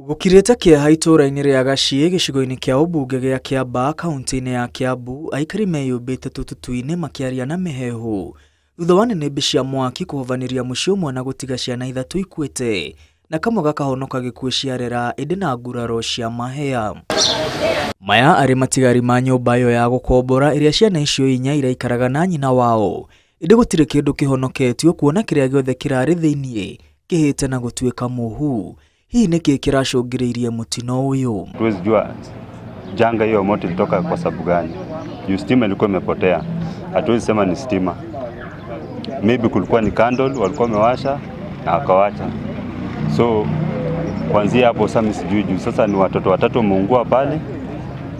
Gũkirĩte kĩeha itũũra-inĩ rĩa Gaciĩ gĩcigo-inĩ kĩa ũmbunge gĩa Kĩambaa kaunti-inĩ ya Kiambu aikari meyũmbĩte tũtutu-inĩ makĩaria na mĩheehũ thutha wa nĩnĩmbĩ cia mwaki kũhovanĩria mũciĩ ũmwe na gũtiga ciana ithatũ ikuĩte na kamwe gakahonoka gĩkuũ ciarera ĩndĩ na nguraro cia mahĩa. Maya arĩ matigari ma nyũmba ĩyo ya gũkombora ĩrĩa ciana icio inya iraikaraga na nyina wao ĩndĩ gũtirĩ kĩndũ kĩhonoketio kuona kĩrĩa gĩothe kĩrarĩ thĩiniĩ kĩhĩte na gũtuĩka mũhu. Hii nĩkĩ kĩracũngĩrĩirie mũtino ũyũ? Tuwezi jua janga hiyo moto ilitoka kwa sababu gani. Juu stima ilikuwa imepotea. Hatuwezi sema ni stima. Maybe kulikuwa ni candle walikuwa wamewasha na wakawacha. So kuanzia hapo sasa sijui juu sasa ni watoto watatu wameungua pale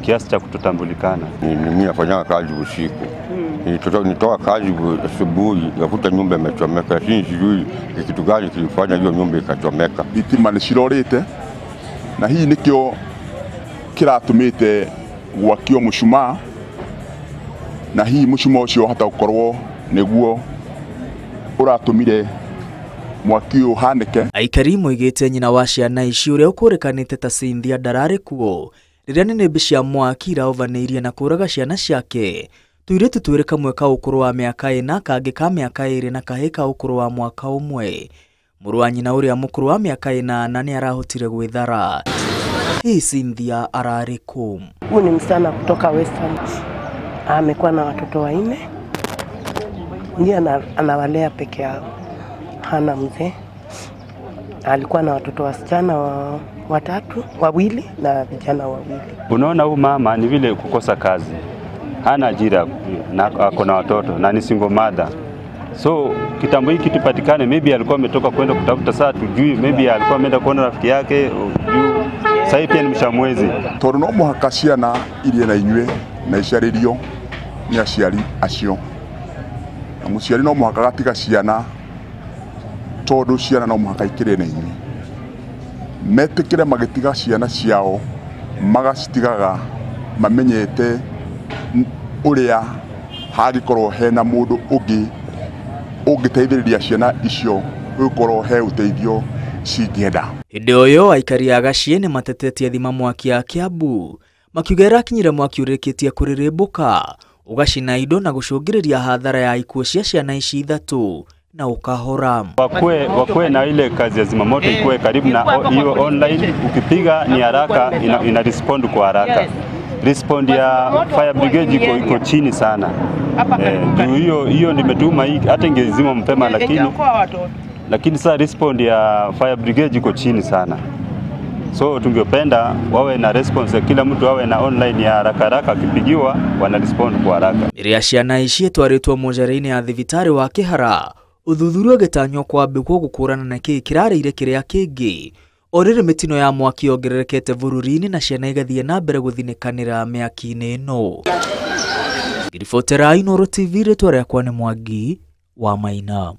kiasi cha kutotambulikana. Mimi nafanya kazi usiku. Nitoka kazi asubuhi nikakuta nyumba imechomeka, lakini sijui kitu gani kilifanya hiyo nyumba ikachomeka. Thitima nĩ cirorĩte na hihi nĩkĩo kĩratũmĩte gwakio mũcumaa, na hihi mũcumaa ũcio wahota gũkorwo nĩguo ũratũmire mwaki ũyũ ũhanĩke. Aikari moigĩte nyina wa ciana ici ũrĩa ũkũrĩkanĩte ta Cynthia ndararĩ kuo rĩrĩa nĩnĩmbĩ cia mwaki iraovanĩirie na kũraga ciana ciake. Tũirĩtu twĩrĩ kamwe ka ũkũrũ wa mĩaka 4 kangĩ ka mĩaka 2 na kahĩĩ ka ũkũrũ wa mwaka 1. Mũrũ wa nyina ũrĩa mũkũrũ wa mĩaka 8 nĩ arahotire gwĩthara. Hii Cynthia ararĩ kũ? Huyu ni msichana kutoka Western. Amekuwa na watoto 4. Ndiye anawalea peke yao. Hana mzee. Alikuwa na watoto wasichana watatu, wawili na vijana wawili. Unaona huyu mama ni vile kukosa kazi. Hana ajira na ako na watoto na ni single mother. So kitambo hiki kitu patikane, maybe alikuwa ametoka kwenda kutafuta, saa tujui, maybe alikuwa ameenda kuona rafiki yake juu sasa pia ni mshamwezi. Tondu no muhaka ciana irie na inyue na icaririo ni aciari acio. Na muciari no muhaka gatiga ciana tondu ciana no muhaka ikire na inyue. Metikire magitiga ciana ciao magacitigaga mamenyete uria hangĩkorwo hena mũndũ ũngĩ ũngĩteithĩrĩria ciana icio gũkorwo he ũteithio cingĩenda. Hĩndĩ ũyũ aikari a Gaciĩ nĩ matetetie thima mwaki ya Kiambu makiuga ĩrakinyire mwaki ũrĩkĩtie kũrĩrĩmbũka ũgacina indo na gũcũngĩrĩria hathara ya ikuũ cia ciana ici ithatũ na ukahora. Wakue na ile kazi ya zimamoto ikuwe karibu na hiyo online, ukipiga ni haraka ina respond kwa haraka. Respond ya fire brigade iko chini sana. Juu hiyo nimetuma hii hata ingezima mapema, lakini sasa respond ya fire brigade iko chini sana. So tungependa wawe na response, kila mtu awe na online ya haraka haraka, akipigiwa wana respond kwa haraka. Mĩrĩ ya ciana ici ĩtwarĩtwo mocarĩ-inĩ ya thibitarĩ wa Kĩhara ũthuthuria ũgĩtanywo kwambĩkwo gũkũrana na kĩĩ kĩrarĩire kĩrĩa kĩngĩ. O rĩrĩ mĩtino ya mwaki yongererekete bũrũri-inĩ na ciana igathiĩ na mbere gũthinĩkanĩra mĩaki-inĩ ĩno. Ngĩribotera Inooro TV, rĩtwa rĩakwa nĩ Mwangi wa Maina.